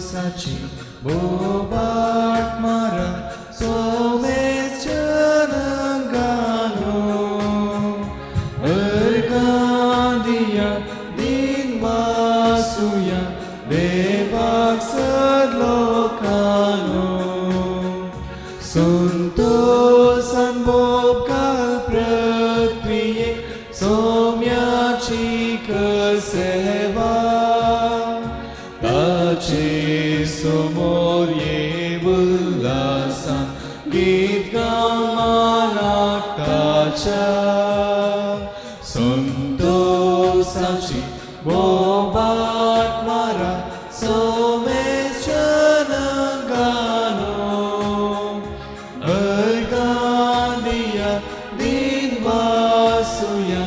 संतोषाची बोबाट मारा सोमेस जनगानो अर्गांदिया दिन वासुया देवाक सदलोकानो संतोषान बोबकाल पृथ्वीये सोम्याची सेवा ताचे समोर ये उल्हासान गीत गावन मानाक ताच्या संतोषाची बोबाट मारा सोमेस जनगानो अर्गांदिया दिन वासुया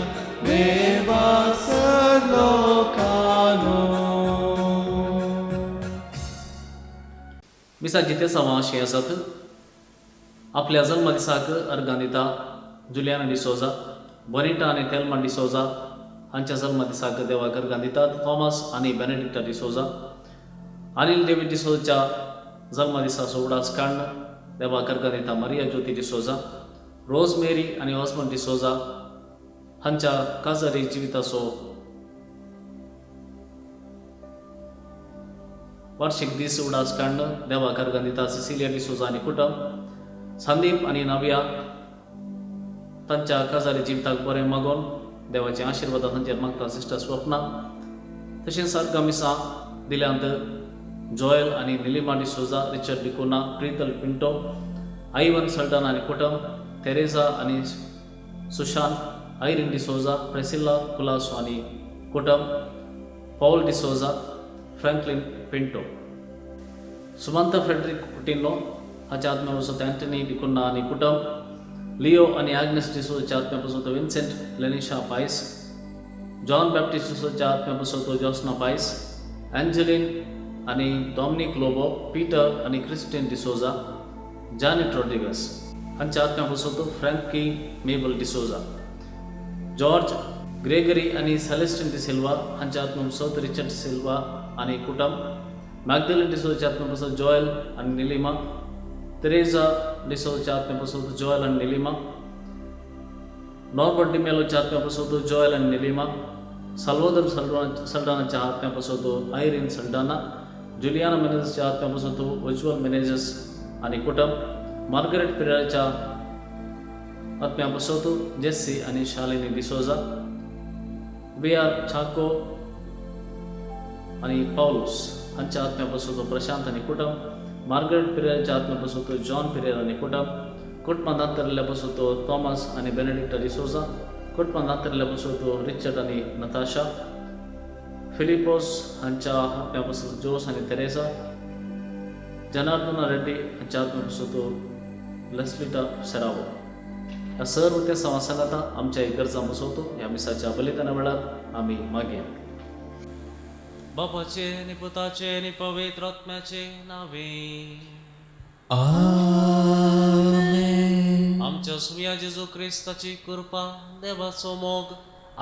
देवाक सदलोकानो. मिसा जितेसांव अशें आसात. आपल्या जल्मदिसाक अर्गां दिता जुलियाना डिसोजा, बोनिटा आनी तेल्मा डिसोजा हांच्या जल्मदिसाक देवाक अर्गां दितात. थॉमस आनी बेनेडिक्टा डिसोजा, अनिल डेवीड डिसोजाच्या जल्मदिसाचो उडास काडून देवाक अर्गां दिता मारिया ज्योती डिसोजा, रोज मेरी आनी ऑस्मन डिसोजा हांच्या काजारी जिविताचो वार्षिक दीस उडास काडून देवाक अर्गां दिता सिसिलिया डिसोजा आनी कुटुंब, संदीप आनी नव्या तांच्या काजारी जिविताक बरें मागोवन देवाचे आशिर्वाद तांचेर मागता सिस्टर स्वप्ना. तशेंच अर्गां मिसां दिल्यांत जोयल आनी निलिमा डिसोजा, रिचर्ड डिकोना, प्रीतल पिंटो, आयवन सल्डाना आनी कुटुंब, तेरेजा आनी सुशांत, आयरीन डिसोजा, प्रेसिल्ला कुलासो आनी कुटुंब, पॉल डिसोजा, फ्रँकलिन पिंटो, सुमंता फ्रेडरिक कुटिनो हाच्या आत्म्यापासून अँटनी डिकुन्ना आनी कुटुंब, लिओ आनी आग्नेस डिसोजाच्या आत्म्यापासून विन्सेंट लेनिशा पायस, जॉन बॅप्टिस्ट डिसोजाच्या आत्म्यापासून जॉस्ना पायस, अँजेलिन आनी डॉमनिक लोबो, पीटर आनी क्रिस्टीन डिसोजा, जॅनेट रॉड्रिगस हांच्या आत्म्यापासून फ्रँकी मेबल डिसोजा, जॉर्ज ग्रेगरी आनी सेलेस्टीन डिसिल्वा हांच्या आत्म्यापासून रिचर्ड सिल्वा आनी कुटुंब, मॅगदलिन डिसोजाच्या आत्म्यापासून जॉयल आनी निलिमा, तेरेजा डिसोजाच्या आत्म्यापासून जॉयल आनी निलिमा, नॉर्बर्ट डिमेलोच्या आत्म्यापासून जॉयल आनी निलिमा, साल्वादोर सल्डानाच्या आत्म्यापासून आयरीन सल्डाना, जुलियाना मेनेजसच्या आत्म्यापासून उज्ज्वल मेनेजस आनी कुटुंब, मार्गरेट पिरेराच्या आत्म्यापासून जेस्सी आनी Shalini D'Souza, we are Chacko आनी पावलूस हांच्या आत्म्यापासून प्रशांत आनी कुटुंब, मार्गरेट पिरेराच्या आत्म्यापासून जॉन पिरेर आनी कुटुंब, कुटुंबांत अंतरिल्ल्या पासून थॉमस आनी बेनेडिक्टा डिसोजा, कुटुंबांत अंतरिल्ल्या पासून रिचर्ड आनी नताशा, फिलिपोस हांच्या आत्म्यापासून जोस आनी तेरेसा, जनार्दना रेड्डी हांच्या आत्म्यापासून लेस्लिटा सेरावो. ह्या सर्व त्या सांगाता आमच्या इगर्जां बसवतो ह्या मिसाच्या बलिदाना वेळार आमी मागया. बापाचे आनी पुताचे आनी पवित्र आत्म्याचे नावे. आमेन. आमच्या सुया जेजू क्रिस्ताची कृपा, देवाचो मोग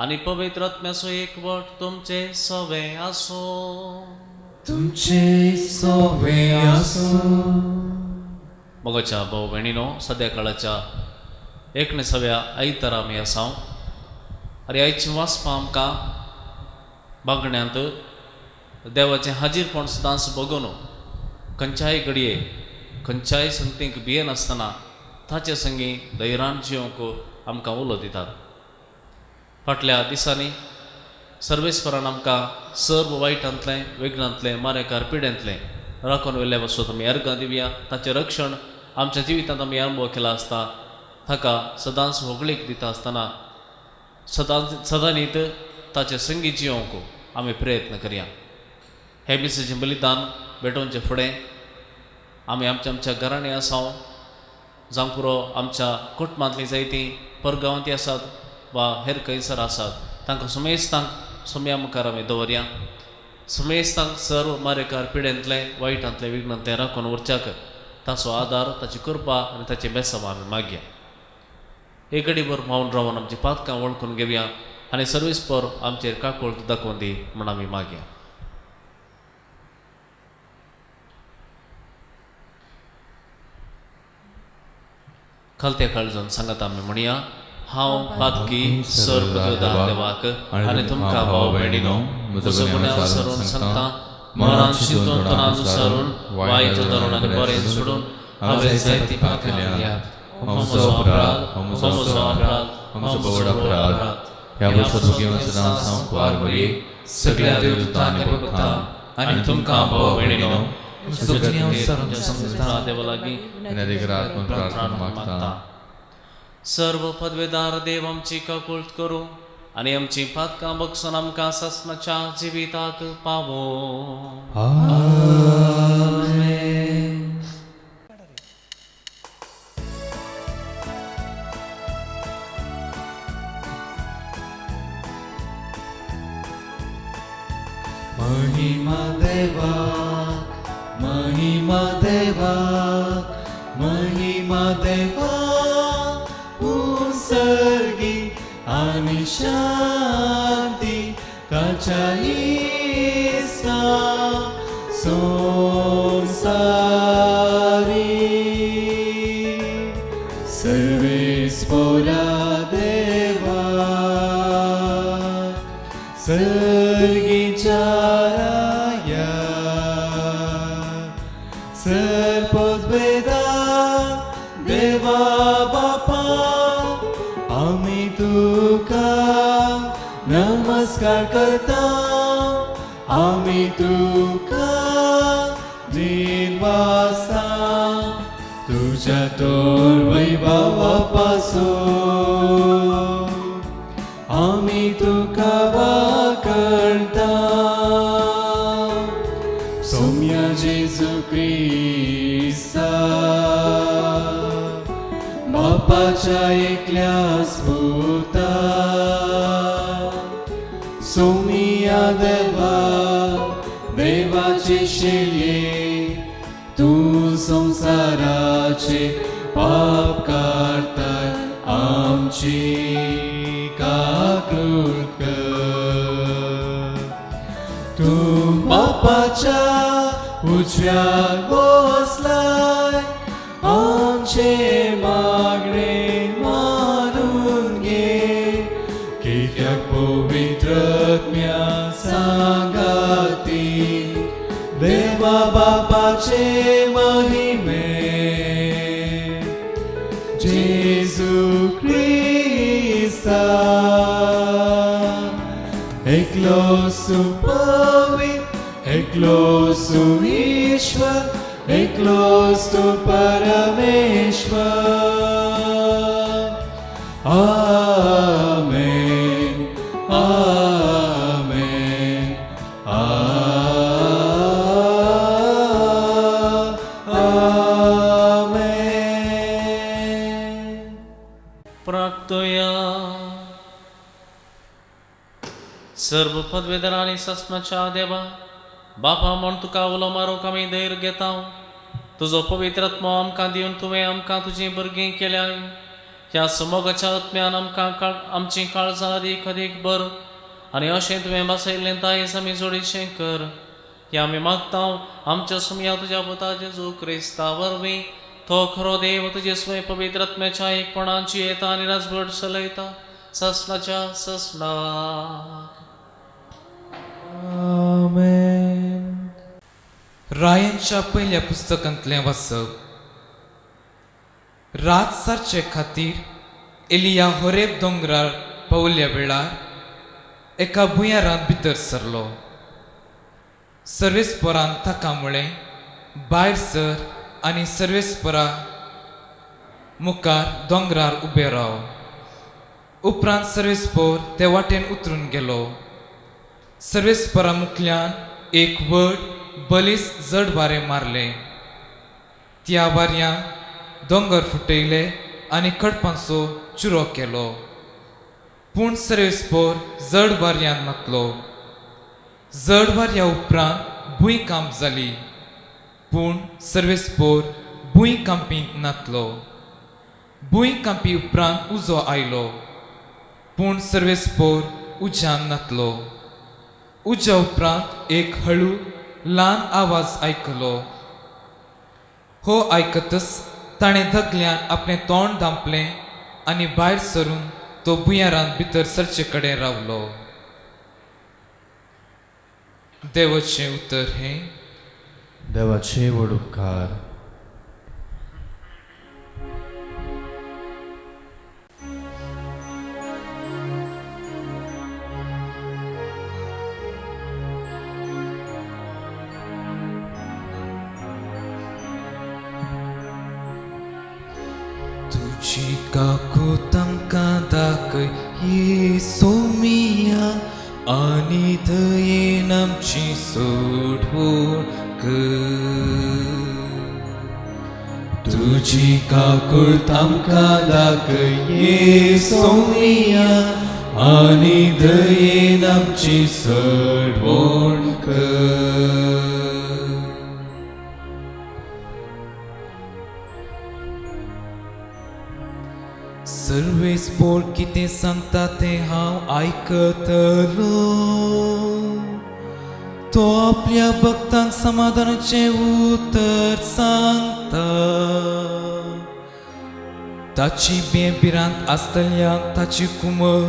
आनी पवित्र आत्म्याचो एकवट तुमचे सवे आसो. तुमचे सोवे आसूं. मोगाच्या भाव भयणीनो, सद्या काळाच्या एकुणिसाव्या आयतारा आमी आसा आनी आयची वाचपां आमकां बागण्यांत देवाचें हाजीरपण सदांच बगोवन खंयच्याय घडये खंयच्याय संगतीक भियेनासतना ताचे संगी धैर्यान जिवंक आमकां उलो दितात. फाटल्या दिसांनी सर्वेस्परान आमकां सर्व वायटांतलें, विघ्नांतलें, मारेकार पिड्यांतलें राखून व्हेल्ल्या पासून आमी अर्गां दिवया. ताचें रक्षण आमच्या जिवितांत आमी अनुभव केला आसता, ताका सदांच होगळीक दिता आसतना सदांच सदांनीत ताचे संगी जिवंक आमी प्रयत्न करया. हे मिसाचें बलिदान भेटोवचे फुडें आमी आमच्या आमच्या घरांनी आसा, जावं पुरो आमच्या कुटुंबांतलीं जायतीं परगांवांती आसात वा हेर खंयसर आसात, तांकां सुमेस्तांक सोम्या मुखार आमी दवरया. सुमेस्तांक सर्व मारेकार पिडेंतलें, वायटांतलें, विघ्नांतलें राखून उरच्याक ताचो आदार, ताची कृपा आनी ताचें बेसांव आमी मागया. एक घडीभर मावन रावन आमची पातकां वळखून घेवया आनी सर्वेस्पर आमचेर काकुळट दाखोवन दी म्हूण आमी मागया. खालत्या काळजान सांगता आमी म्हणया, हांव पातकी सर्व देवाक आनी तुमकां भाव भयणीनो म्हजो गुन्यांव सरून सांगता, मनान चिंतून तनान सारून वायट धरून आनी बरें सोडून हांवें जायती पातकां केल्यात. म्हजो अपराध, म्हजो अपराध, म्हजो व्हड अपराध. ह्या वर्सा भुरगीं सदांच हांव कुवार बरी सगळ्या देवदूतां आनी भक्तां आनी तुमकां भाव भयणीनो म्हजो गुन्यांव सरून सांगता देवा लागीं प्रार्थना मागता. सर्व पदवेदार देव आमची काकुळट करूं आनी आमची पातकां बगसून आमकां सासणाच्या जिविताक पावो. आमेन. महिमा देवा, महिमा देवा, महिमा देवा, उत्सर्गी आणि शांती ताच्या इसा संसारी. सर्वेस्पोरा देवा, सर्गीच्या राया, सर्पवेदा देवा बापा, आमी तुका नमस्कार करता, आमी तुका दिनवासा, तुझ्या तोर वैभवा पासून आमी तुका वाकरता. सोम्या जेजू क्रिस्ता, बापाच्या एकल्या स्फुता, सोमिया देवा, देवाचे शिल्ये, तूं संवसाराचे पाप काडताय, आमची काकूट कर. तूं बापाच्या उजव्याक बसलाय, आमचे मागणे मानून घे, कित्याक पवित्र आत्म्या सांगाती देवा बापाचे महिमे जेजू क्रिस्ता, एकलो सुपवित्र, एकलो सुईश्वर, एकलोच तूं परमेश्वर. आमेन, आमेन, आमेन. प्रार्थया. सर्व पदवेदार आनी सासणाच्या देवा बापा म्हण तुका उलो मारूंक आमी धैर्य घेता. तुजो पवित्र आत्मो आमकां दिवन तुवें आमकां तुजीं भुरगीं केल्याय. ह्या समोगाच्या आत्म्यान आमकां आमचीं काळजां अदीक अदीक बर आनी अशें तुवें बसयल्लें दायज आमी जोडीशें कर. ह्या आमी मागता आमच्या सुमया तुज्या पुता जेजू क्रिस्ता वरवीं, तो खरो देव तुजे स्वय पवित्र आत्म्याच्या एकपणाची येता आनी राजवट चलयता सासणाच्या सासणाक. आमेन. रायांच्या पयल्या पुस्तकांतलें वाचप. रात सारचे खातीर एलिया होरेब दोंगरार पावल्या वेळार एका भुंयारांत भितर सरलो. सर्वेस्परान ताका म्हळें, भायर सर आनी सर्वेस्परा मुखार दोंगरार उबे राव. उपरांत सर्वेस्पोर ते वाटेन उतरून गेलो. सर्वेस्परा मुखल्यान एक व्हड बलीस जड वारें मारलें. त्या वाऱ्यान दोंगर फुटयले आनी खडपांचो चुरो केलो. पूण सर्वेस्पोर जड वाऱ्यान नातलो. जड वाऱ्या उपरांत भूंयकांप जाली, पूण सर्वेस्पोर भूंयकांपींत नातलो. भूंयकांपी उपरांत उजो आयलो, पूण सर्वेस्पोर उज्यान नातलो. उज्या उपरांत एक हळू ल्हान आवाज आयकलो. हो आयकतच ताणें धगल्यान आपलें तोंड धांपलें आनी भायर सरून तो भुंयारांत भितर सरचे कडेन रावलो. देवाचें उतर हें. देवाचे व्हड उपकार. तुजी काकूत आमकां दाखय ही सोमिया आनी दयेन आमची सोडवण कर. तुजी काकूत आमकां दाखय ही सोमिया आनी दयेन आमची सोडवण कर. सर्वेस्पोर कितें सांगता तें हांव आयकतलो. तो आपल्या भक्तांक समाधानाचें उतर सांगता. ताची भिरांत आसतल्यांक ताची कुमक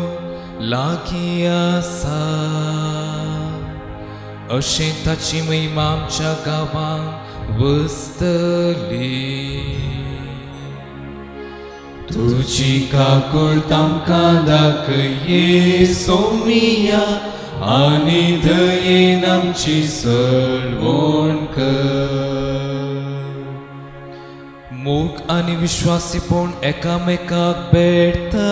लागीं आसा. अशें ताची महिमा आमच्या गांवांत वसतली. तुजी काकूत आमकां दाखय ये सोमिया आनी दयेन आमची सळवण कर. मोग आनी विश्वासीपण एकामेकाक भेटता.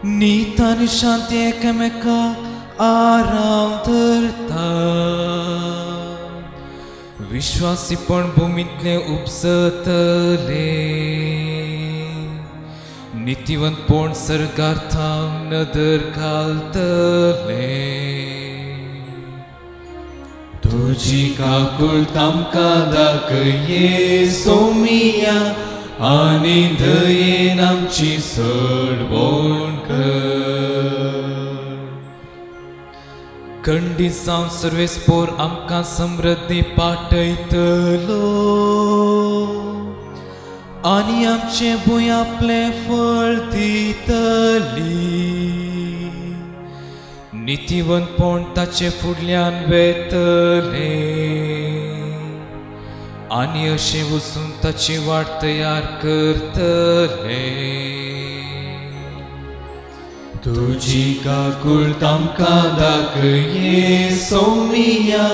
नीत आनी शांती एकामेकाक आराम धरता. विश्वासीपण भुमींतलें उपजतलें. नितीवंतपण सर्गार थावन नदर घालतलें. तुजी काकूत आमकां दाखय ये सोमिया आनी दयेन आमची सडवण कर. खंडीत जावन सर्वेस्पोर आमकां समृद्धी पाठयतलो आनी आमचें भूंय आपलें फळ दितली. नितीवंतपण ताचे फुडल्यान वेतलें आनी अशें वचून ताची वाट तयार करतलें. तुजी काकूत आमकां दाखय ये सोमिया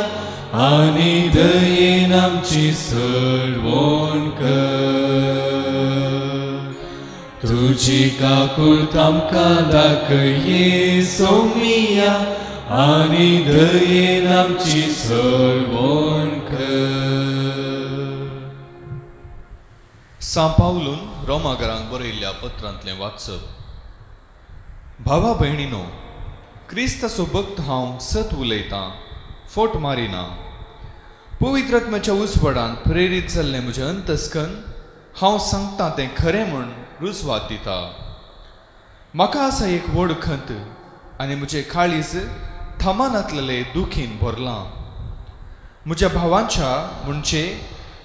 आनी दयेन आमची सळवण कर. तुजी काकूत आमकां दाखय ये सोमिया आनी दयेन आमची सळवण कर. सां पावलून रोमागरांक बरयल्ल्या पत्रांतलें वाचप. भावा भयणीनो, क्रिस्ताचो भक्त हांव सत उलयतां, फोट मारिना. पवित्र आत्म्याच्या उजवाडान प्रेरीत जाल्लें म्हजें अंतस्कन हांव सांगता तें खरें म्हूण रुजवात दिता. म्हाका आसा एक व्हड खंत आनी म्हजें काळीज थमानातलें दुखीन भरलां. म्हज्या भावांच्या म्हणजे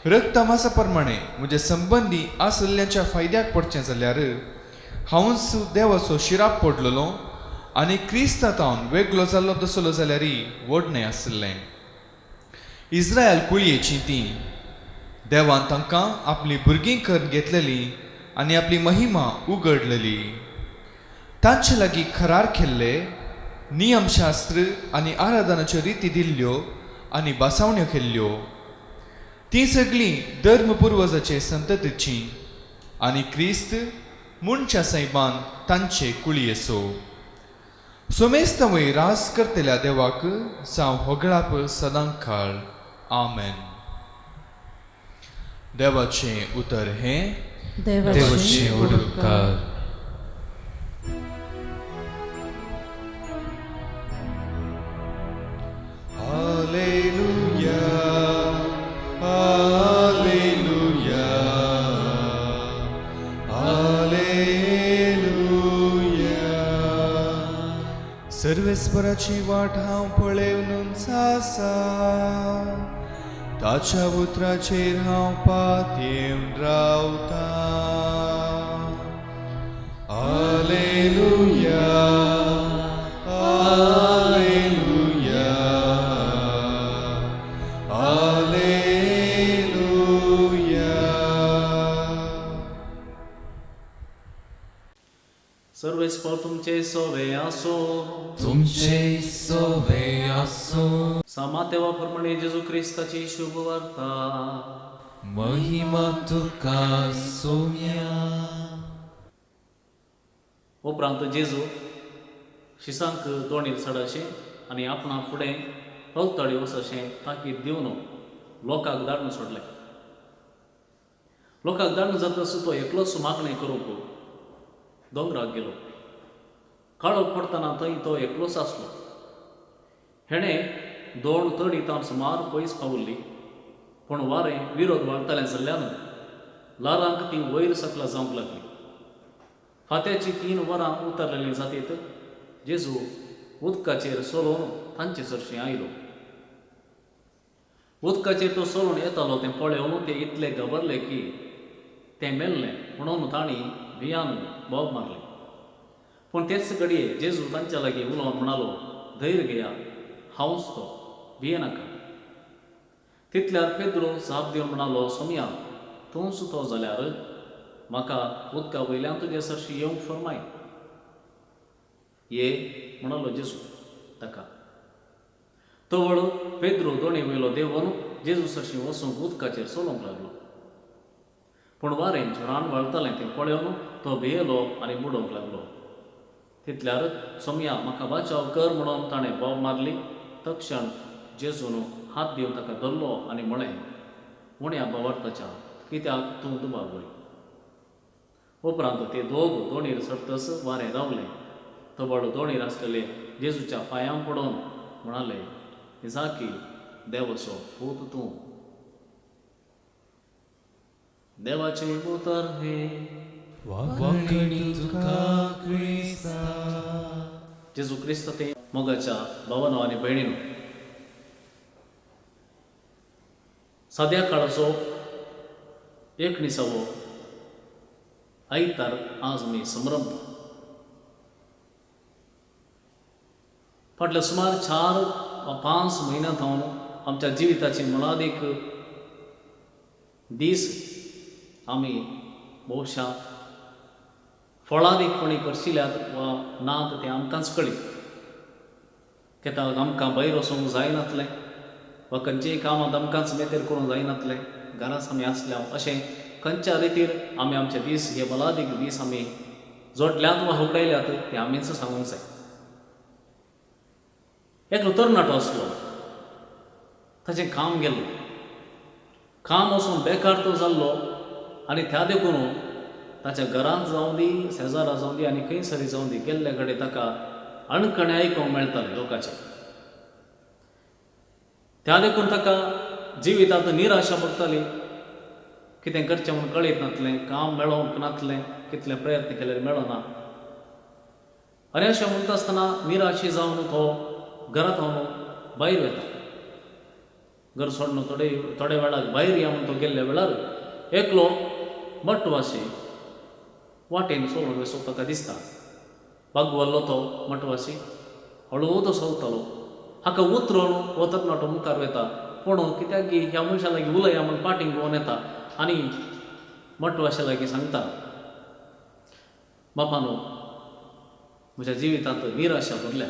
रक्तमासा प्रमाणे म्हजे संबंदी आसल्ल्यांच्या फायद्याक पडचें जाल्यार हांवूच देवाचो शिराप पडलेलो आनी क्रिस्ता तावन वेगळो जाल्लो तसलो जाल्यारय व्हडणें आशिल्लें. इस्रायल कुळयेचीं तीं देवान तांकां आपलीं भुरगीं करून घेतलेलीं आनी आपली महिमा उगडलेली. तांचे लागीं खरार केल्ले नियमशास्त्र आनी आराधनाच्यो रिती दिल्ल्यो आनी बासावण्यो केल्ल्यो. तीं सगळीं धर्म पुर्वजाचे संततीचीं आनी क्रिस्त मनशा सायबान तांचे कुळयेचो. सोमेस्त वय रास करतल्या देवाक जावं होगळाप सदांकाळ. आमेन. देवाचें उतर हें. देवाचें उपकार. Hallelujah, hallelujah, hallelujah. सर्वेस्पराची वाट हांव पळेवन आसा. ताच्या उतराचेर हांव पातयेवन रावतां. आलेलुया, आलेलुया, आलेलुया. सर्वेस्पर तुमचे सोवे आसो, तुमचे सोवे आसो. सामातेवा प्रमाणे जेजू क्रिस्ताची शुभ वार्ता. महिमा तुका सोम्या. उपरांत जेजू शिसांक दोणीर चडशें आनी आपणा फुडें पलतडी वचशें ताकीद दिवन लोकांक धाडून सोडलें. लोकांक धाडून जातच तो एकलोच मागणें करूंक दोंगराक गेलो. काळोख पडटना थंय तो एकलोच आसलो. हेणें दोन तडी तावन सुमार पयस पावल्ली, पूण वारें विरोध वाडटालें जाल्ल्यान ल्हारांक ती वयर सकला जावंक लागली. फांत्याची 3 वरां उतरलेलीं जातीत जेजू उदकाचेर चलोवन तांचे सरशीं आयलो. उदकाचेर तो चलोवन येतालो तें पळोवन ते इतले घाबरले की तें मेल्लें म्हणून तांणी भियान बोब मारली. पूण तेच घडये जेजू तांच्या लागीं उलोवन म्हणालो, धैर्य घेया, हांवच तो, भियेनाका. तितल्यार पेद्रो जाप दिवन म्हणालो, सोमया, तूंच तो जाल्यार म्हाका उदका वयल्यान तुजे सरशी येवंक फर्माय. ये म्हणालो जेजू ताका. तवळ पेद्रो दोणी वयलो देंवन जेजू सरशी वचूंक उदकाचेर चलोवंक लागलो. पूण वारें जोरान व्हाळतालें तें पळोवन तो भियेलो आनी बुडोवंक लागलो. तितल्यार सोमया, म्हाका बाचाव कर म्हणून ताणें बोब मारली. तक्षण जेजून हात दिवन ताका धरलो आनी म्हळें, उण्या भावार्थाच्या, कित्याक तूं दुबावय? उपरांत ते दोग दोणीर चडतच वारें रावलें. तबळ दोणीर आसलेले जेजूच्या पांयां पडून म्हणाले, इजाकी, देवाचो पूत तूं. देवाचें उतर हें. वाखणी तुका क्रिस्ता. जेजू क्रिस्त ते मोगाच्या भावानो आनी भयणीनो, साद्या काळाचो 19वो आयतार आज आमी संभ्रमता. फाटल्या सुमार 4 वा 5 म्हयन्यां थावन आमच्या जिविताचे मोलादीक दीस आमी भोवशा फळादीकपणी करशिल्यात वा ना तें आमकांच कळी. कित्याक आमकां भायर वचूंक जायनातलें वा खंयचेय कामांत आमकांच मेतेर करूंक जायनातलें, घरांच आमी आसल्या. अशें खंयच्या रितीर आमी आमचे दीस, हे मोलादीक दीस आमी जोडल्यात वा होगडायल्यात तें आमीच सांगूंक जाय. एकलो तरणाटो आसलो, ताचें काम गेलें. काम वचून बेकार तो जाल्लो आनी त्या देखून ताच्या घरांत जावं दी, शेजारा जावं दी आनी खंयसरी जावं दी, गेल्ले कडेन ताका अणकणे आयकूंक मेळटालें लोकांचें. त्या देखून ताका जिवितांत निराशा भोगताली. कितें करचें म्हूण कळीत नासलें, काम मेळोवंक नासलें, कितले प्रयत्न केल्यार मेळना. आनी अशें म्हणटा आसतना निराशी जावन तो घरांत भायर वता. घर सोडून थोडे थोड्या वेळाक भायर या म्हूण तो गेल्ल्या वेळार एकलो मटवाशी वाटेन चलोवन वचो ताका दिसता. बागवल्लो तो मटवाशी हळू तो चलतालो. हाका उतरून हो तरणाटो मुखार वता, पूण कित्याक की ह्या मनशा लागीं उलया म्हूण पाटींग घेवन येता आनी मटवाशा लागीं सांगता, बापानो, म्हज्या जिवितांत निराशा भरल्या,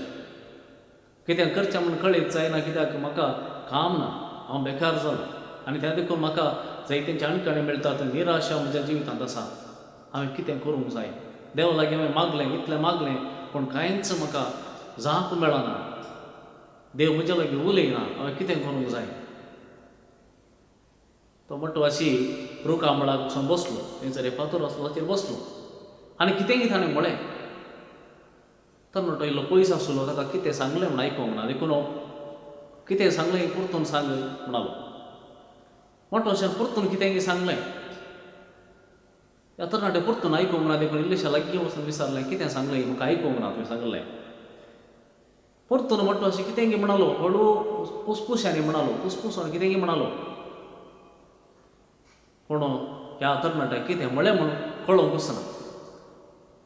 कित्याक करचें म्हूण कळीत जायना, कित्याक म्हाका काम ना, हांव बेकार जालो आनी त्या देखून म्हाका जायतेंचे अणकणी मेळटात, निराशा म्हज्या जिवितांत आसा, हांवें कितें करूंक जाय? देवा लागीं हांवें मागलें, इतलें मागलें, पूण कांयच म्हाका जाप मेळना, देव म्हज्या लागीं उलयना, हांवें कितें करूंक जाय? तो मटवाशी रुखा मुळाक वचून बसलो, थंयसर एक फातर आसलो ताचेर बसलो आनी कितेंय ताणें म्हळें. तरणाटो इल्लो पयस आसलो, ताका कितें सांगलें म्हूण आयकूंक ना, देखून कितें सांगलें परतून सांग म्हणालो. मटवाशान परतून कितेंय सांगलें. ह्या तरणाटे परतून आयकूंक ना, देखून इल्लेशा लागीं वचून विचारलें, कितें सांगलें म्हाका आयकूंक ना तुवें सांगलें. परतून मटवाशी कितेंय म्हणालो, हळू पुसपुशांनी म्हणालो, पुसपुसान कितेंय म्हणालो. पूण ह्या तरणाट्याक कितें म्हळें म्हणून कळोवंक वचना.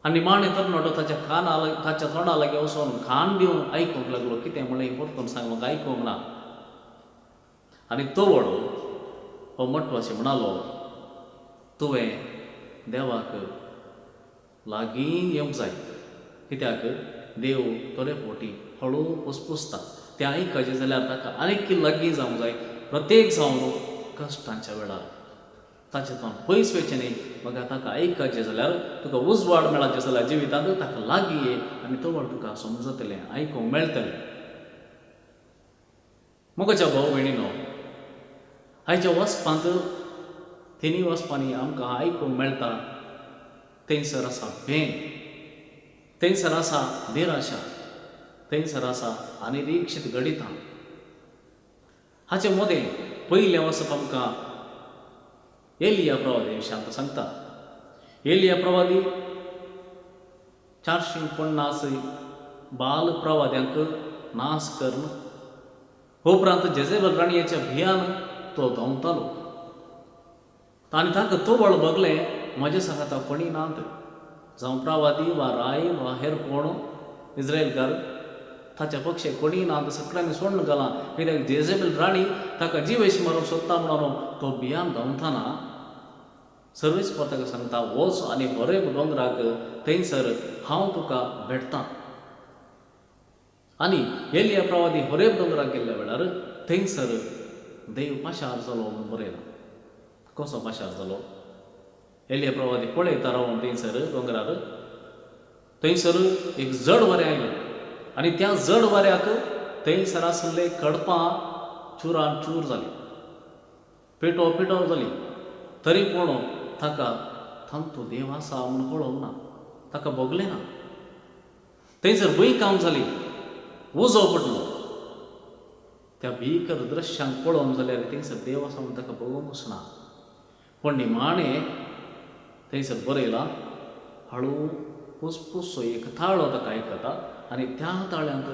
आनी निमाणें तरणाटो ताच्या काना ताच्या तोंडा लागीं वचून कान दिवन आयकूंक लागलो, कितें म्हळें परतून सांग, म्हाका आयकूंक ना. आनी तवळ हो मटवाशी म्हणालो, तुवें देवाक लागीं येवंक जाय, कित्याक देव थोडे फावटी हळू पुसपुसता, तें आयकचें जाल्यार ताका आनीक लागीं जावंक जाय. प्रत्येक जावन कश्टांच्या वेळार ताचें तोंड पयस वयचें न्ही, मगीर ताका आयकचें जाल्यार तुका उजवाड मेळाचें जाल्यार जिवितांत ताका लागीं ये आनी तवळ तुका समजतलें, आयकूंक मेळटलें. मोगाच्या भाव भयणीनो, आयच्या वचपांत तिनूय वचपांनी आमकां आयकूंक मेळटा, थंयसर आसा भें, थंयसर आसा निराशा, थंयसर आसा अनिरिक्षीत घडितां. हाचे मदें पयलें वचप आमकां एलिया प्रवादी विशयांत आमकां सांगता. एलिया प्रवादी 450 बाल प्रवाद्यांक नाश करून उपरांत जेजेबल राणयेच्या भियान तो धांवतालो आनी ताका तवळ बगलें म्हज्या सांगाता कोणी नात, जावं प्रवादी वा राय वा हेर कोण इस्रायलकार ताच्या पक्षे कोणी ना, सगळ्यांनी सोडून घालां, कित्याक जेजेबल राणी ताका जिवेशी मारूंक सोदता म्हणून तो भियान धांवतना सर्वेस्पर ताका सांगता, वच आनी होरेब दोंगराक, थंयसर हांव तुका भेटतां. आनी एलिया प्रवादी होरेब दोंगराक गेल्ल्या वेळार थंयसर देव पाशार जालो म्हणून बरयलां. कसो पाशार जालो? एलिया प्रवादी पळयता रावन थंयसर दोंगरार, थंयसर एक जड वारें आयलें आनी त्या जड वाऱ्याक थंयसर आशिल्ले कडपां चुरान चूर जाली, पेटो पेटो जाली. तरी पूण ताका तांतू देव आसा म्हूण कळोवंक ना, ताका भोगलें ना. थंयसर भुंयकांप जाली, उजो पडलो. त्या भीकर दृश्यांक पळोवंक जाल्यार थंयसर देव आसा म्हूण ताका भोगोवंक वचना. पूण निमाणें थंयसर बरयलां, हळू पुसपुसो एक ताळो ताका आयकता आनी त्या ताळ्यांत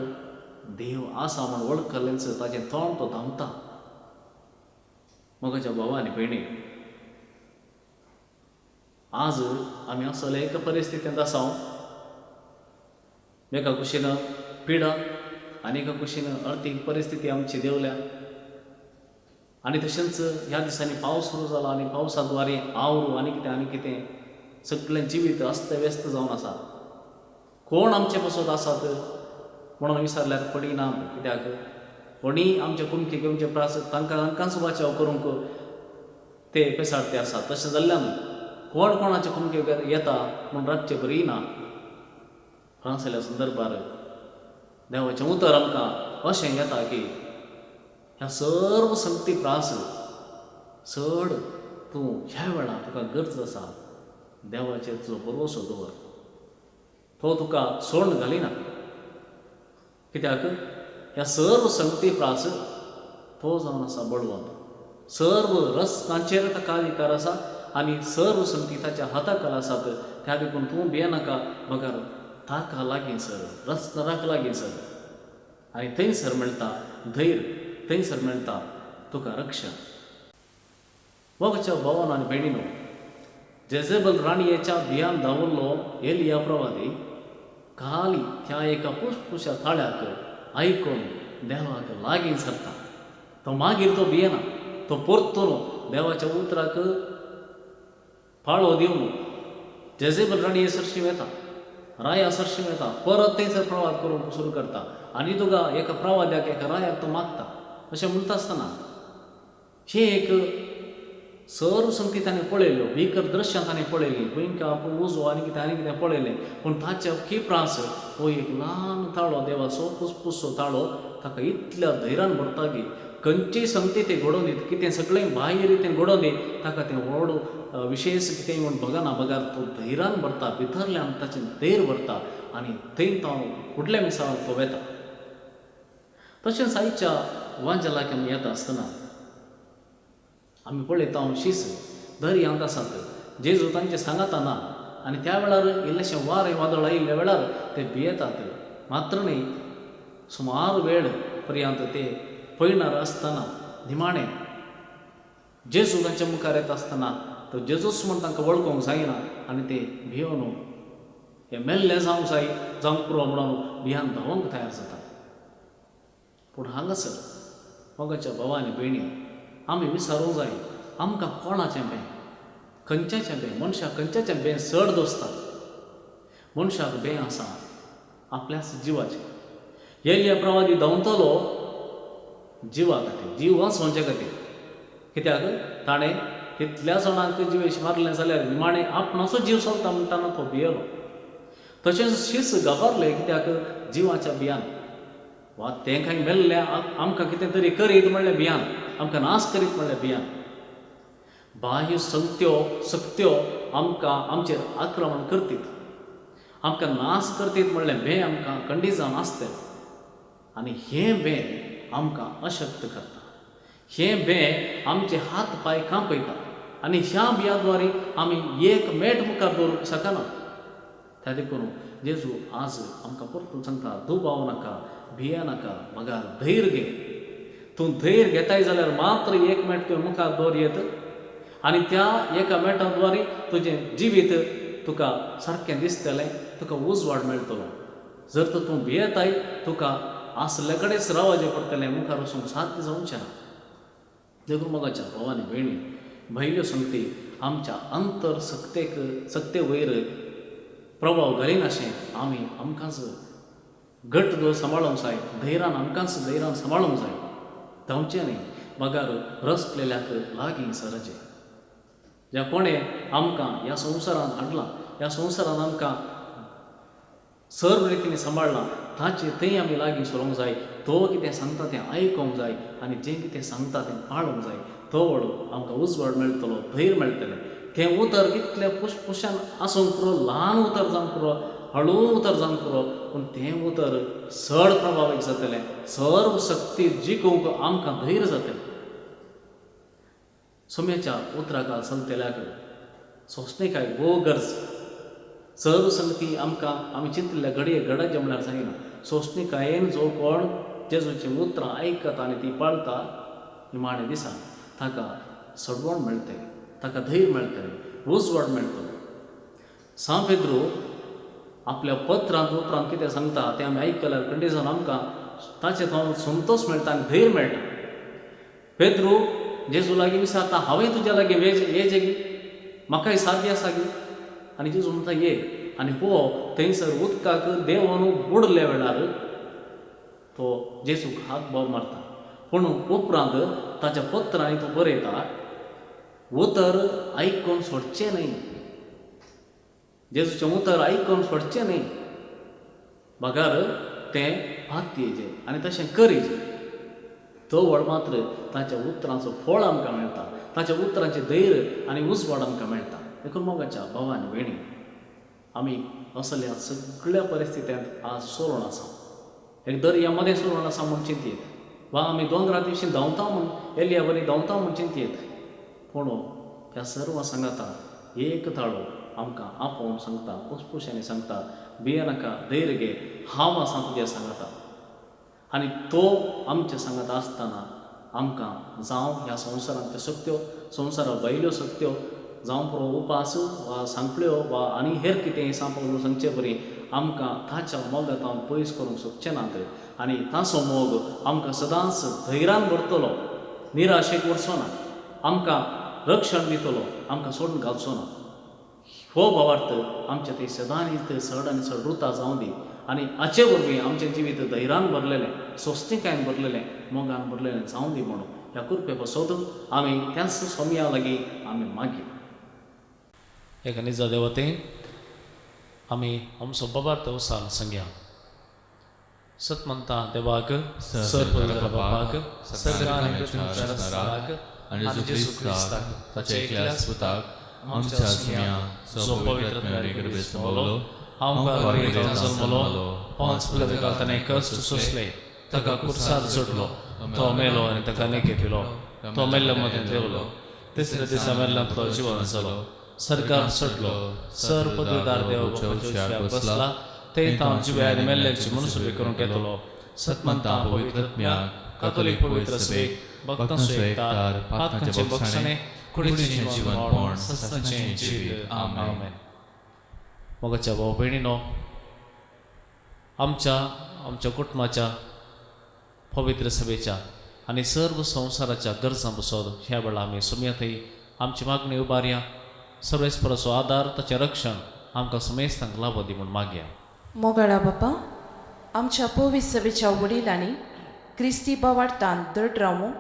देव आसा म्हूण वळखलेंच ताचें तोंड तो धांवता. मोगाच्या भावा आनी भयणी, आज आमी असले एका परिस्थितींत आसा, एका कुशीन पिडा आनी एका कुशीन अर्थीक परिस्थिती आमची देंवल्या आनी तशेंच ह्या दिसांनी पावस सुरू जाला आनी पावसा द्वारे आवरू आनी कितें आनी कितें सगळें जिवीत अस्तव्यस्त जावन आसा. कोण आमचे पासत आसात म्हणून विचारल्यार कोणी ना, कित्याक कोणीय आमचे कुमके घेवचे प्रास तांकां तांकांच वाचाव करूंक ते पेसाडते आसात. तशें जाल्ल्यान कोण कोणाचे कुमके येता म्हूण रातचे बरी ना. फ्रांसाल्या संदर्भार देवाचें उतर आमकां अशें येता की ह्या सर्व संगती प्रास चड तूं ह्या वेळार तुका गरज आसा देवाचेर तुजो भरवसो दवर, तो तुका सोडून घालिना, कित्याक ह्या सर्व संगती प्रास तो जावन आसा बळवंत, सर्व रस्त्यांचेर ताका अधिकार आसा आनी सर्व संगती ताच्या हाता खाला आसात. त्या देखून तूं भियेनाका, बगर ताका लागीं सर, रस्त्याक लागीं सर आनी थंयसर मेळटा धैर्य, थंयसर मेळटा तुका रक्षण. मोगाच्या भावान आनी भयणीनो, जेजेबल राणयेच्या भियान धांवल्लो एलिया प्रवादी खाली त्या एका पुसपुश्या ताळ्याक आयकून देवाक लागीं सरता. तो मागीर तो भियेना, तो परतून देवाच्या उतराक पाळो दिवन जेजेबल राणये सरशीं वता, राया सरशीं वता, परत थंयसर प्रवाद करूंक सुरू करता आनी तुका एका प्रवाद्याक एका रायाक तो मागता. अशें म्हणटा आसतना हें एक सर्व संगती ताणें पळयल्यो, भीकर दृश्यां ताणें पळयलीं, भुंयकांप, उजो आनी कितें आनी कितें पळयलें. पूण ताच्या किप्रास हो एक ल्हान ताळो, देवाचो पुसपुसो ताळो ताका इतल्या धैर्यान भरता की खंयचीय संगती तें घडोवन दित, कितें सगळें बाह्य रितीन घडोवन दी, ताका तें व्हड विशेश कितें म्हूण भगना, बगर तो धैर्यान भरता, भितरल्यान ताचें धैर्य भरता आनी थंय तो फुडल्या मिसावाक तो वेता. तशेंच आयच्या वांजेलाक आमी येता आसतना आमी पळयता शीस दर्यांत आसात, जेजू तांचे सांगाता ना आनी त्या वेळार इल्लेशें वारें वादळ आयिल्ल्या वेळार ते भियेतात. मात्र न्ही, सुमार वेळ पर्यंत ते पयणार आसतना निमाणें जेजू तांच्या मुखार येता आसतना तो जेजूच म्हण तांकां वळखूंक जायना आनी ते भियोन हे मेल्लें जावंक जाय जावंक पुरो म्हणून भियान धांवंक तयार जाता. पूण हांगासर मोगाच्या भावा आनी भयणी आमी विचारूंक जाय आमकां कोणाचें भें, खंयच्याचें भें, मनशाक खंयच्याचें भें चड दोसता. मनशाक भें आसा आपल्याच जिवाचें. एलिया प्रवादी धांवतलो जिवा खातीर, जीव वांचोवचे खातीर, कित्याक ताणें तितल्या जाणांक जिवेश मारलें जाल्यार निमाणें आपणाचो जीव चलता म्हणटाना तो भियेलो. तशेंच शीस घाबरले कित्याक जिवाच्या भियान, वा तें कांय मेल्लें आमकां कितें तरी करीत म्हणलें भियान, आमकां नाश करीत म्हणलें भियान. बाह्य संगत्यो सक्त्यो आमकां आमचेर आक्रमण करतीत, आमकां नाश करतीत म्हणलें भें आमकां खंडीत जावन आसतलें आनी हें भें आमकां अशक्त करता, हें भें आमचे हात पांय कांपयता आनी ह्या भिया द्वारे आमी एक मेट मुखार दवरूंक शकना. त्या देखून जेजू आज आमकां परतून सांगता, दुबाव नाका, भिये नाका, बगार धैर्य घे. तूं धैर्य घेताय जाल्यार मात्र एक मेट तुवें मुखार दवर येत आनी त्या एका मेटा द्वारे तुजें जिवीत तुका सारकें दिसतलें, तुका उजवाड मेळटलो. जर तर तूं भियेताय तुका आसले कडेच रावचें पडटलें, मुखार वचूंक साध्य जावचें ना. देखून मोगाच्या भाव आनी भयणी, भायल्यो संगती आमच्या अंतर सक्तेक सक्ते वयर प्रभाव घालिनाशें आमी आमकांच घट दवर सांबाळूंक जाय, धैर्यान आमकांच धैर्यान सांबाळूंक जाय. धांवचें न्ही बगार रसलेल्याक लागीं सरचें. ज्या कोणें आमकां ह्या संवसारांत हाडलां, ह्या संवसारांत आमकां सर्व रितीन सांबाळ्ळां, ताचे थंय आमी लागीं सरूंक जाय. तो कितें सांगता तें आयकूंक जाय आनी जें कितें सांगता तें पाळूंक जाय. तो वळू आमकां उजवाड मेळटलो, धैर्य मेळटलें. तें उतर कितलें पुशपुशान आसूंक पुरो, ल्हान उतर जावंक पुरो, हळू उतर जावंक पुरो, पूण तें उतर चड प्रभावीत जातलें, सर्व शक्ती जिखूंक आमकां धैर्य जातलें. सोम्याच्या उतराक चलतल्याक सोंसणीकाय भोव गरज. सर्व संगती आमकां आमी चिंतिल्ल्या घडये घडाचें म्हणल्यार जायना. सोंसणीकायेन जो कोण जेजूचीं उतरां आयकता आनी ती पाळता, निमाणे दिसा ताका सडवण मेळटलें, ताका धैर्य मेळटलें, उजवाड मेळटलो. सांव पेद्रू आपल्या पत्रांत उपरांत कितें सांगता तें आमी आयकल्यार खंडीत जावन आमकां ताचे थंय संतोश मेळटा आनी धैर्य मेळटा. पेद्रू जेजू लागीं विचारता, हांवें तुज्या लागीं येजे गी, म्हाकाय साध्य आसा गी? आनी जेजू म्हणटा ये. आनी हो थंयसर उदकाक देंवन बुडल्या वेळार तो जेजूक हात बोब मारता. पूण उपरांत ताच्या पत्रांनी तो बरयता, उतर आयकून सोडचें न्हय, जेजूचें उतर आयकून सोडचें न्हय, बगार तें पातयेचें आनी तशें करीचें. तो व्हड मात्र ताच्या उतरांचो फळ आमकां मेळटा, ताच्या उतरांचें धैर्य आनी उजवाड आमकां मेळटा. देखून मोगाच्या भावा आनी भयणी, आमी असल्या सगळ्या परिस्थितींत आज सोडून आसा. एक दर्या मदें सोडून आसा म्हूण चिंतयेत, वा आमी दोंगरा दिवशी धांवता म्हूण एलिया बरी धांवता म्हूण चिंतयेत, पूण ह्या सर्व सांगाता एक ताळो आमकां आपोवन सांगता, पुसपुशांनी सांगता, भिये नाका, धैर्य घे, हांव आसा तुज्या सांगाता. आनी तो आमच्या सांगाता आसतना आमकां जावं ह्या संवसारांतल्यो सक्त्यो, संवसारा भायल्यो सक्त्यो, जावं पुरो उपास वा सांकळ्यो वा आनी हेर कितेंय सांपळून सांगचे बरी आमकां ताच्या मोगांत हांव पयस करूंक शकचे नात. आनी ताचो मोग आमकां सदांच धैर्यान भरतलो, निराशेक व्हरचो ना, आमकां रक्षण दितलो, आमकां सोडून घालचो ना. हो भावार्थ आमच्या थंय सदांच थंय चड आनी चड रुता जावं दी आनी हाचे वरवीं आमचें जिवीत धैर्यान भरलेलें, सोंसणीकायेन भरलेलें, मोगान भरलेलें जावं दी म्हणून ह्या कृपे पासत आमी त्याच सोम्या लागीं आमी मागीर. एका निजा देवते आमी आमचो बाबार्थ वसाल सांगया. सतमंता देवाक, सर पवित्र बापाक, सरकार आनी जेजू क्रिस्ताक ताच्या एकल्याच पुताक आमच्या सुम्या जो पवित्र गर्भे संभवलो, आमकां जल्मलो, 5 पिलां ताणें कश्ट सोंसले, ताका कुर्सार जोडलो, तो मेलो आनी ताका नेके पिलो, तो मेल्ल्या मदें देंवलो, तिसऱ्या दिसा मेल्ल्यांतलो जिवन जालो, सरकार सोडलो, सर पदवीदार देव बसला, थंय तांव जिवे आनी मेल्ल्यांची मनसुबी करूंक येतलो. सतमंता पवित्र आत्म्याक, कातोलीक पवित्र सभेक, भक्तांचो एकतार, पातकांचें बक्षणें, कुडीचें जिवनपण, सस्नाचें जिवीत. आमेन. मोगाच्या भाव भयणीनो, आमच्या आमच्या कुटुंबाच्या पवित्र सभेच्या आनी सर्व संवसाराच्या गरजां बसोत ह्या वेळार आमी सुमयाथंय आमची मागणी उबारया. सर्वेस्पराचो आदार, ताचें रक्षण आमकां समेस्तांक लाबो दी म्हूण मागया. मोगाळा बापा, आमच्या पवित्र सभेच्या वडिलांनी क्रिस्ती भावार्थान दृढ रावूंक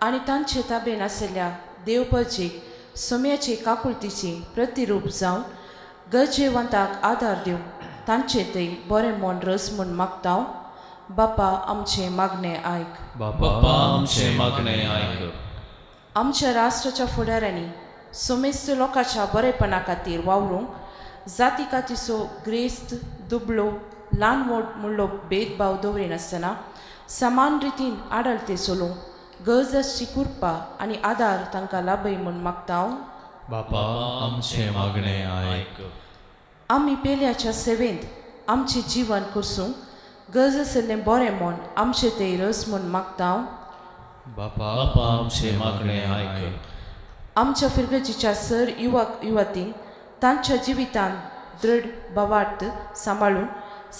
आनी तांचे ताबेन आशिल्ल्या देवपजीक सोम्याचे काकुळतीची प्रतिरूप जावन गरजेवंताक आदार दिवंक तांचे थंय बरें मन रस म्हूण मागता. बापा आमचें मागणें आयक. बापा आमचें मागणें आयक. आमच्या राष्ट्राच्या फुडाऱ्यांनी समेस्त लोकांच्या बरेपणा खातीर वावरूंक जाती कातीचो ग्रेस्त दुबळो ल्हान व्हड म्हणलो भेदभाव दवरिनासतना समान रितीन आडलते चलोवंक गरज आसची कृपा आनी आदार तांकां लाभय म्हूण मागता. बापा आमचें मागणें आयक. आमी पेल्याच्या सेवेंत आमचें जीवन करसूंक गरज आशिल्लें बरें मन आमचें थंय रस म्हूण मागता. बापा आमचें मागणें आयक. आमच्या फिरगजीच्या सर युवक युवतींक तांच्या जिवितांत दृढ भावार्थ सांबाळून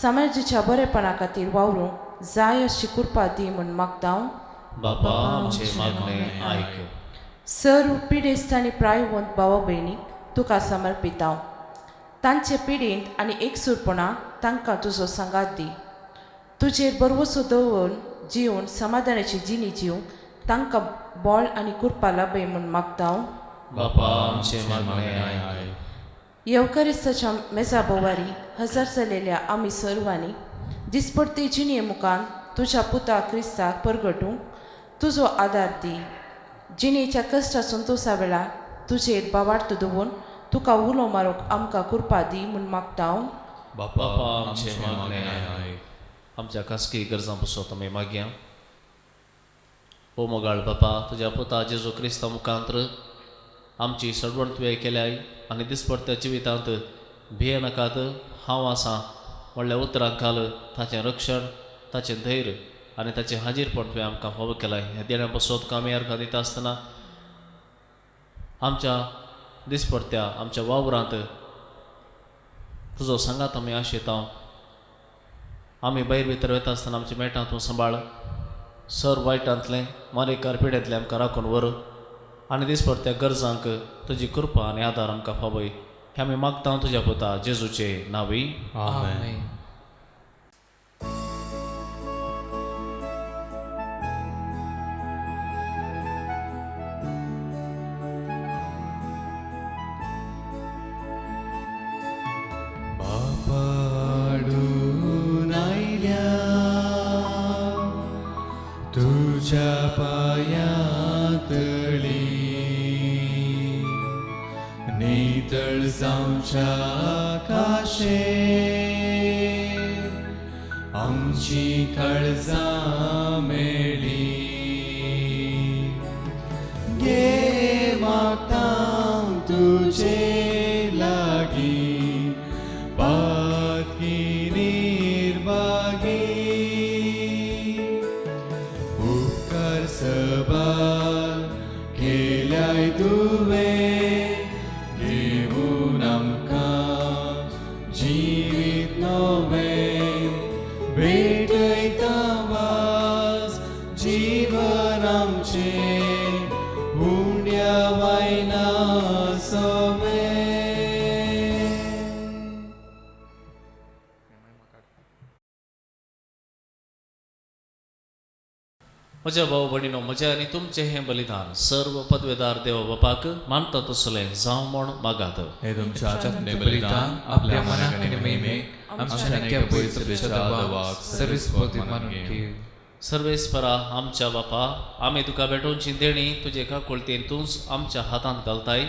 समाजाच्या बरेपणा खातीर वावरूंक जाय अशी कृपा दी म्हूण मागता. बापा आमचें मागणें आयक. सर्व पिडेस्त आनी प्रायवंत भावा भयणीक तुका समर्पिता. तांचे पिडेंत आनी एकसूरपणाक तांकां तुजो सांगात दी. तुजेर बरवसो दवरून जिवन समाधानाची जिणी जिवंक तांकां बळ आनी कृपा लाभय म्हूण मागता. बापा आमचें मागणें आयक. येवकारिस्ताच्या मेजा बोवारी हजर जालेल्या आमी सर्वांनी दिसपडते जिणये मुखान तुज्या पुता क्रिस्ताक परगटूंक तुजो आदार दी. जिणेच्या कश्टा संतोशा वेळार तुजेर भावार्थ दवरून तुका उलो मारूंक आमकां कृपा दी म्हूण मागता. बापा आमचें मागणें आयक. आमच्या खासगी गरजां पसत आमी मागया. ओ मोगाळ बापा, तुज्या पुता जेजू क्रिस्ता मुखांत्र आमची सडवण तुवें केल्याय आनी दिसपडत्या जिवितांत भियेनाकात हांव आसा म्हणल्या उतरां खाल ताचें रक्षण, ताचें धैर्य आनी ताचें हाजीरपण तुवें आमकां फावो केलां. ह्या देण्या पसत आमी अर्घां दिता आसतना आमच्या दिसपडत्या आमच्या वावरांत तुजो सांगात आमी आशेता. आमी भायर भितर वता आसतना आमच्या मेटां तूं सांबाळ. सर वायटांतलें मारेकार पिड्यांतलें आमकां राखून व्हर आनी दिसपडत्या गरजांक तुजी कृपा आनी आदार आमकां फावय. हें आमी मागता तुज्या पुता जेजूचे नांवी. आमेन. तुझ्या पायांतली नितळ जावच्या काशे आमची काळजां मेळ्ळी. गे मागता तुजे लागीं पातकी निर्भागी उपकार सबार केल्याय तुवें घेवन आमकां जिवीत नवें भेटयता वास जीवन आमचें उंड्या वायना सोमें. म्हज्या भाव भयणीनो, म्हजें आनी तुमचें हें बलिदान सर्व पदवेदार देव बापाक मानता तसलें जावं म्हूण मागात. हे तुमच्या बलिदान आपल्या मनाक आनी महिमेक आमच्या नेक्या पवित्र देवाक सर्वेस्पर मानून घेव. सर्वेस्परा आमच्या बापा, आमी तुका भेटोवची देणी तुजे काकुळतेन तूंच आमच्या हातांत घालताय.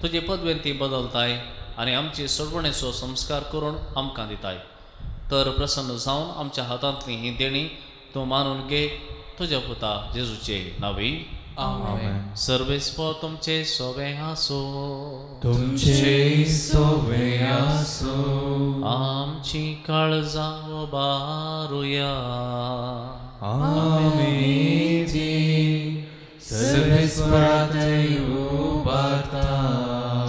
तुजे पदवेन ती बदलताय आनी आमची सोडवणेचो संस्कार करून आमकां दिताय. तर प्रसन्न जावन आमच्या हातांतली ही देणी तूं मानून घे तुज्या पुता जेजूचे नांवी. आमेन. सर्वेस्पर तुमचे सोवे आसो. तुमचे सोवे आसो. आमची काळजां उबारुया. आमी सर्वेस्परातय उबारता.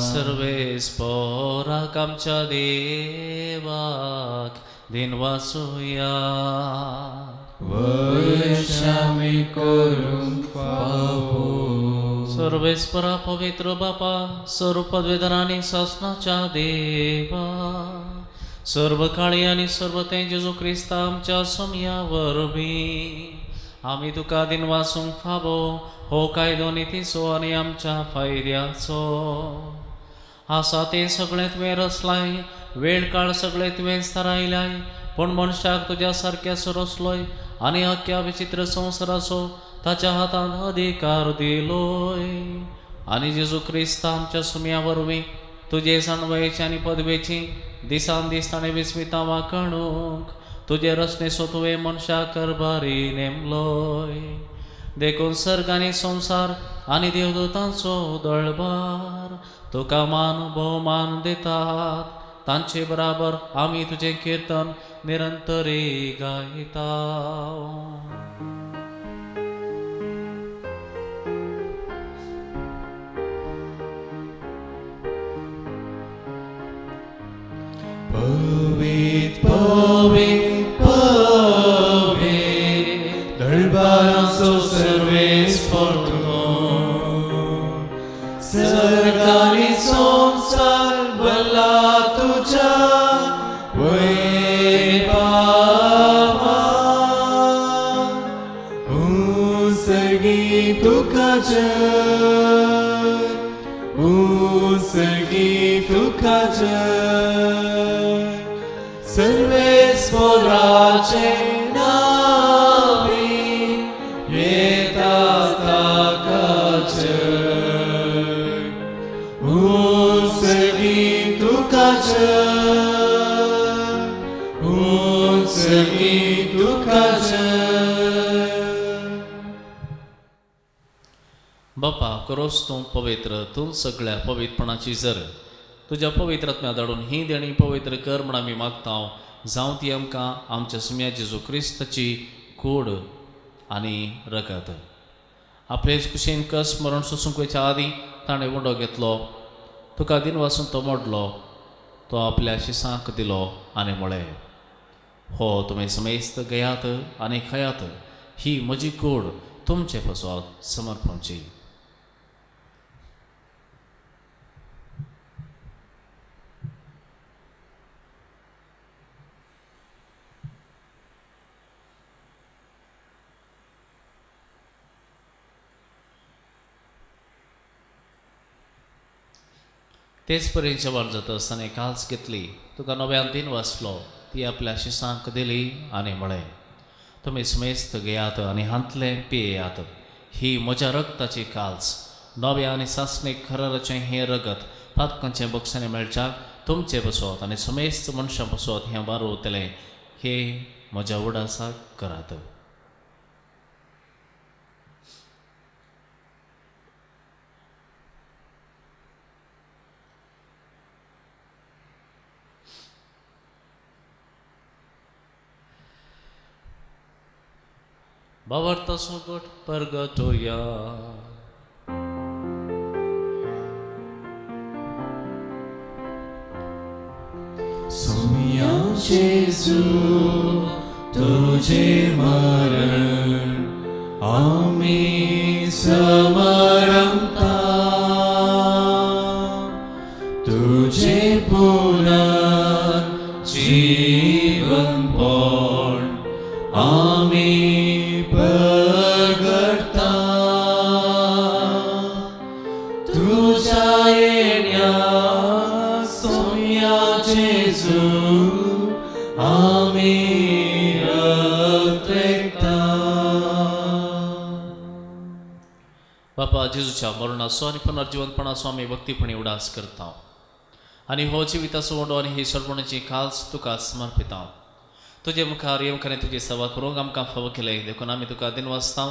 सर्वेस्पराक आमच्या देवाक दिनवासुया. वैशामी करूंक फावो. सर्वेस्परा पवित्र बापा, सर्व पदवेधरांनी सासनाच्या देवा, सर्व काळी आनी सर्व तें जेजू क्रिस्ता आमच्या सोमया वरवीं आमी तुका दिनवासूंक फावो हो कायदो नितीचो आनी आमच्या फायद्याचो आसा. तें सगळें तुवें रचलाय, वेळ काळ सगळें तुवें थारायलाय, पूण मनशाक तुज्या सारक्याचो रचलोय आनी अख्ख्या विचित्र संवसाराचो ताच्या हातांत अधिकार दिलोय. आनी जेजू क्रिस्ता आमच्या सुम्या वरवीं तुजे जाणवयेची आनी पदवेची दिसान दीस ताणें विस्मितां वांकणूक तुजे रचनेचो तुवें मनशाक करबारी नेमलोय. देखून सर्ग आनी संवसार आनी देवदूतांचो दळबार तुका मान भोवमान दितात. तांचे बराबर आमी तुजें किर्तन निरंतरी गायता. पवित पवित पवित दळबारांचो सर्वेस्पर तूं, सर्गानी संवसार भरला तुज्या वैभवान. उत्सर्गी तुका जय, उत्सर्गी तुका जय, सर्वेस्पराचे नावे येता ताका जय. उत्सर्गी तुका जय, उत्सर्गी तुका जय. बापा करोस तूं पवित्र, तूं सगळ्या पवित्रपणाची जर तुज्या पवित्र आत्म्या धाडून ही देणी पवित्र कर म्हण आमी मागता. जावं ती आमकां आमच्या सुम्या जेजू क्रिस्ताची कूड आनी रगत. आपले कुशीन कस मरण सोसूंक वयच्या आदीं ताणें उंडो घेतलो, तुका दिनवासून तो मोडलो, तो आपल्या शिसांक दिलो आनी म्हळें, हो तुमी समेस्त घेयात आनी खायात, ही म्हजी कूड तुमचे पासत समर्पणची. तेच परी जेवण जाता आसतना काल्स घेतली, तुका नव्यान दिन वाचलो, ती आपल्या शिसांक दिली आनी म्हळें, तुमी समेस्त घेयात आनी हांतलें पियेयात, ही म्हज्या रगताची काल्स, नव्या आनी सासणीक खराराचें हें रगत पातकांचें बक्षांनी मेळच्याक तुमचे बसोत आनी समेस्त मनशां बसोत हें वारवतलें, हे म्हज्या उडासाक करात. भावार्थ सोगट परगटोया. सोम्या जेजू तुझे मरण आमी समरंता, तुझे पुनर्जीवन पण आमी परगटता. तुझ्या येण्या सोम्या जेजू आमी अत्रेकता. बापा जेजूच्या मरणाचो आनी पुनर्जिवंतपणाचो आमी भक्तीपणी उडास करता आनी हो जिविताचो वंडो आनी ही सरपणाची खास तुका समर्पिता. तुजे मुखार येवंक आनी तुजी सेवा करूंक आमकां फावो केलें देखून आमी तुका दिनवासता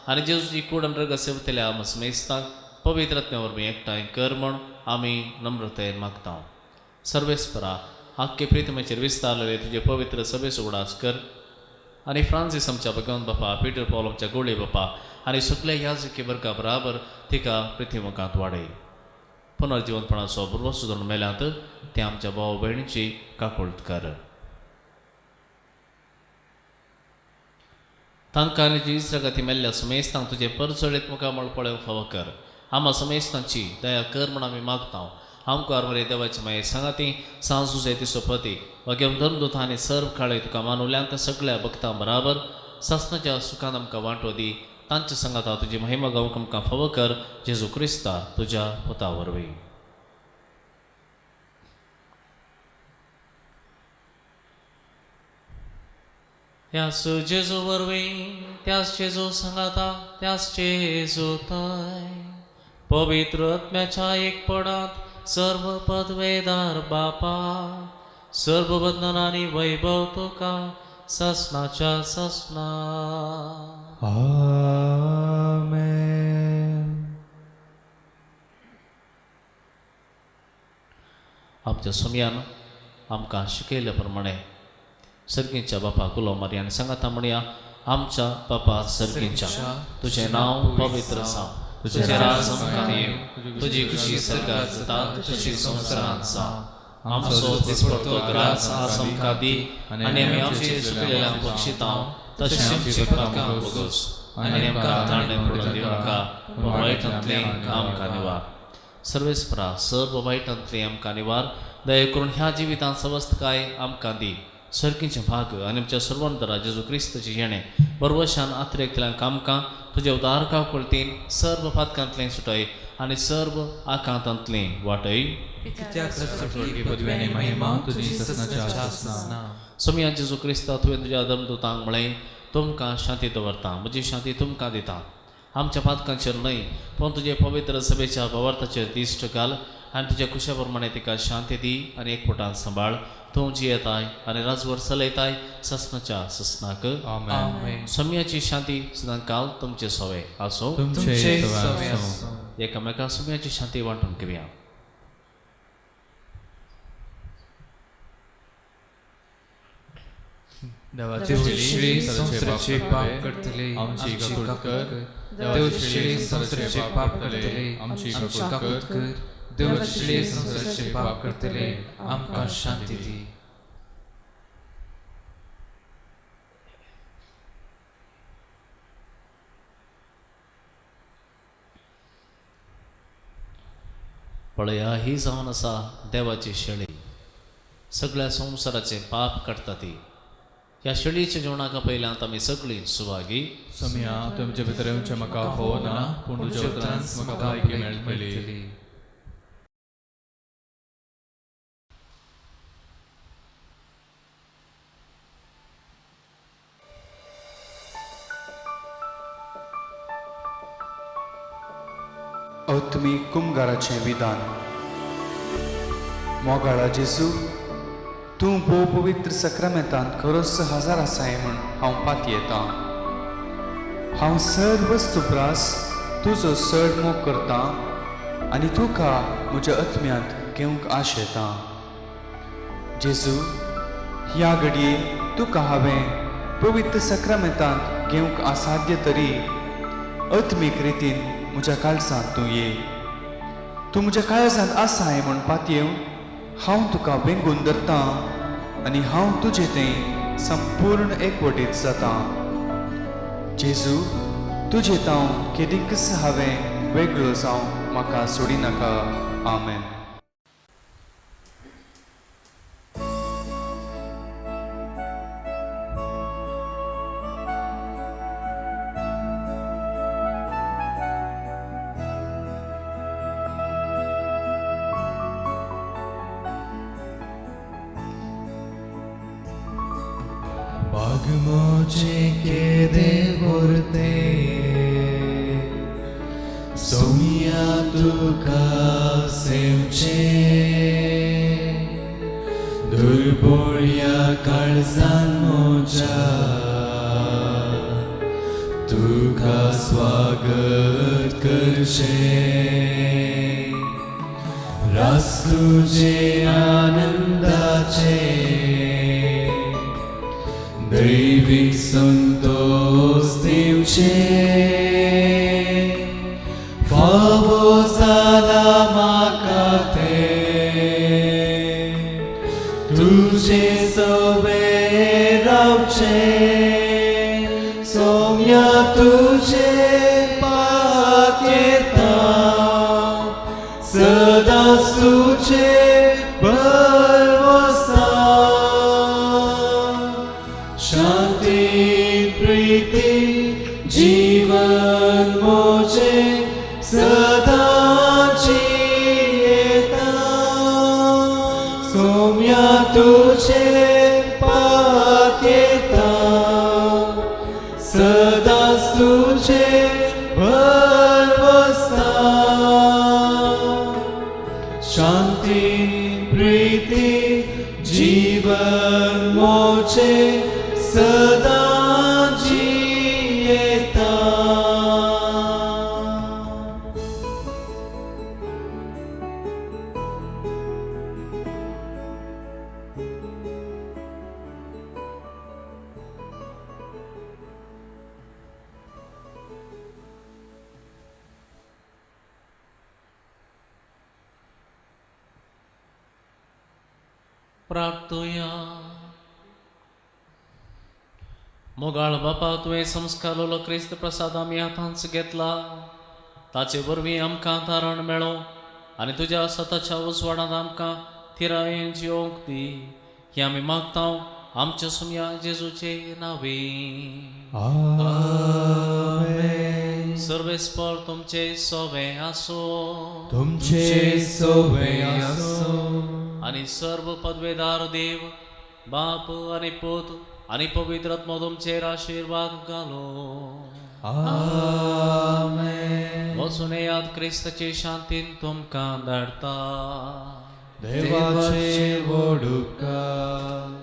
आनी जेजूची कूड आनी रगत सेवतल्या मेस्ताक पवित्र आत्म्या वरवीं एकठांय कर म्हूण आमी नम्रतायेन मागता. सर्वेस्परा आख्खे प्रितमेचेर विस्तारलेले तुजे पवित्र सभेचो उडास कर आनी फ्रांसीस आमच्या भगवंत बापा, पिटर पावल आमच्या गोळे बापा आनी सगल्या याजकी वर्गा बराबर तिका पृथ्वी वाडय. पुनर्जिवंतपणाचो भरवंसो धरून मेल्यांत ते आमच्या भाव भयणीची काकुळट कर. तांकां आनी जिसां मेल्ल्या समेस्तांक तुजें परजळीत मुखामळ पळोवंक फावो कर. आमा समेस्तांची दया कर म्हूण आमी मागता. आमकां मरे देवाची माये सांगाती सांजुजे तिसो पती वागेवन धर्मदूत आनी सर्व काळे तुका मानुल्यांत सगळ्या भक्तां बराबर सासणाच्या सुखान आमकां वांटो दी. तांच्या सांगाता तुजी महिमा गावंक आमकां फावो कर. जेजू क्रिस्ता तुज्या पुता वरवीं. त्यास जेजू वरवीं, त्यास जेजू सांगाता, त्यास जेजू ताय पवित्र आत्म्याच्या एकपणांत सर्व पदवेदार बापा, सर्व बंधन आनी वैभव तुका ससनाच्या ससना. आमेन. आमच्या सोमयान आमकां शिकयल्या प्रमाणे सर्गींच्या बापा गुलो मारया आनी सांगाता म्हणया, आमच्या बापा सर्गींच्या, तुजें नांव पवित्र जावं, तुजें राज आमकां येवं, तुजी खुशी सर्गात जाता तशी संवसारांत जावं. आमचो दिसपडतो ग्रास आज आमकां दी आनी आमी आमचे चुकलेल्यांक बक्षिता तशें आमची पातकां भोगोस आनी आमकां ताणें पडून दिवं नाका, पूण वायटांतलें आमकां निवार. सर्वेस्परा सर्व वायटांतलें आमकां निवार. दया करून ह्या जिवितांत सवस्तकाय आमकां दी. सर्गीचें भाग आनी आमच्या सर्वंतरा जेजू क्रिस्ताचें येणें बरवशान आत्रेकतल्यांक आमकां तुज्या उदार काकुळटीन सर्व पातकांतलें सुटय आनी सर्व आकांतांतलें वाटय. सोमया जेजू क्रिस्ता, तुवें तुज्या धर्मदूतांक म्हळें, तुमकां शांती दवरता, म्हजी शांती तुमकां दिता. आमच्या पातकांचेर न्हय पूण तुजे पवित्र सभेच्या भावार्थाचेर दिश्ट घाल आनी तुज्या कुशा प्रमाणे तिका शांती दी आनी एकवटान सांबाळ. तूं जियेताय आनी राजवर चलयताय ससनाच्या ससनाक. सोम्याची शांती सदां काल तुमचे सवे आसो. एकामेका सोम्याची शांती वांटून घेवया. देवश्री संसाराचे पाप करतले आमची काकूट कर. देवश्री संसाराचे पाप करतले आमची काकूट कर. देवश्री संसाराचे पाप करतले आमकां शांती दी. पळया, ही जावन आसा देवाची शेळी, सगळ्या संवसाराचे पाप काडटा ती. ह्या शेळीच्या जेवणाक पयल्यांत आमी सगळीं सुवागी. सोमया, तुमचे भितर येवचें म्हाका फावो ना, पूण तुज्या उतरांच म्हाका भलायकी मेळटली. आत्मीक कुमगाराचें विधान. मोगाळा जेजू, तूं भोव पवित्र सक्रामेंतांत खरोच हजार आसाय म्हूण हांव पातयेतां. हांव सर्व वस्तुप्रास तुजो चड मोग करतां आनी तुका म्हज्या आत्म्यांत घेवंक आशेतां. जेजू, ह्या घडये तुका हांवें पवित्र सक्रामेंतांत घेवंक असाध्य तरी आत्मीक रितीन म्हज्या काळजांत तूं ये. तूं म्हज्या काळजांत आसाय म्हूण पातयेवन हांव तुका वेंगून धरतां आनी हांव तुजें तें संपूर्ण एकवटीत जातां. जेजू, तुजें तांव केदींकच हांवें वेगळो जावं म्हाका सोडिनाका. आमेन. बागमोचे केदे वरते सोमिया तुका सेवचे दुर्बोळ्या काळजान मोजा तुका स्वागत करचे रास तुझे आनंदाचे दैवीक संतोष दिवचे फावो जाला म्हाका तें तुजे सवें रावचें सोम्या तुजे पातयेता सदांच तुजे भरवसा शांती प्रीती जीवन मोजे सदां जियेता सोम्या तुजे पातयेता सदांच तुजे भरवसा शांती प्रीती जीवन मोजे सदां जियेता. प्रार्थुया. मोगाळ बापा, तुवें संस्कारलो क्रिस्त प्रसाद आमी हातांत घेतला, ताचे वरवीं आमकां तारण मेळो आनी तुज्या सताच्या उजवाडांत आमकां थिरायेन जियोंक दी, ही आमी मागता आमच्या सुमया जेजूचे नांवे. आमेन. सर्वेस्पर तुमचे सोवे आसो तुमचे सोवे आसो आनी सर्व पदवेदार देव बाप आनी पूत आनी पवित्र आत्मो तुमचेर आशिर्वाद घालो. आमेन. वचून येयात, क्रिस्ताचे शांतीन तुमकां धाडटा. देवाचे व्हड उपकार.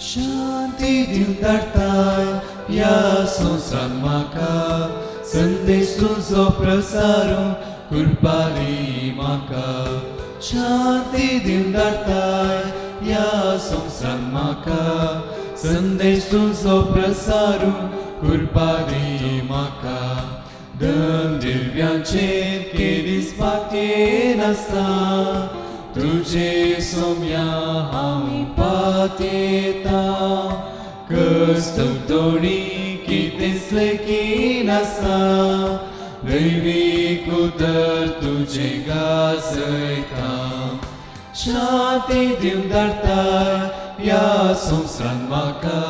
शांती दिवन धाडटाय ह्या संवसारांत म्हाका संदेश तुजो प्रसारून कृपा दी म्हाका. शांती दिवन धाडटाय ह्या संवसारांत म्हाका संदेश तुजो प्रसारून कृपा दी म्हाका. धन दिव्यांचेर केदीस पातयेनासता तुजे सोम्या हांव पातयेता. कश्ट दोणी कितेंच लेखिनासता दैवीक उतर तुजें गाजयता. शांती दिवन धाडटाय ह्या संवसारांत म्हाका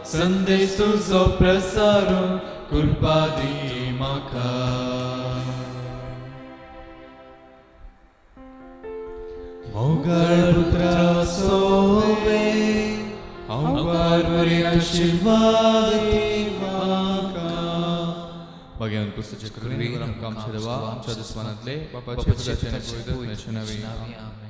संदेश तुजो प्रसारून कृपा दी म्हाका. मोगाळ पुत्रा सोवे हांव बरे आशिर्वाद दी म्हाका. भाग्यान क्रिस्ताचे कृपेन आमकां आमच्या देवा आमच्या दुस्मानांतले बापाचे पुताचे आनी पवित्र आत्म्याचे नांवे. आमेन.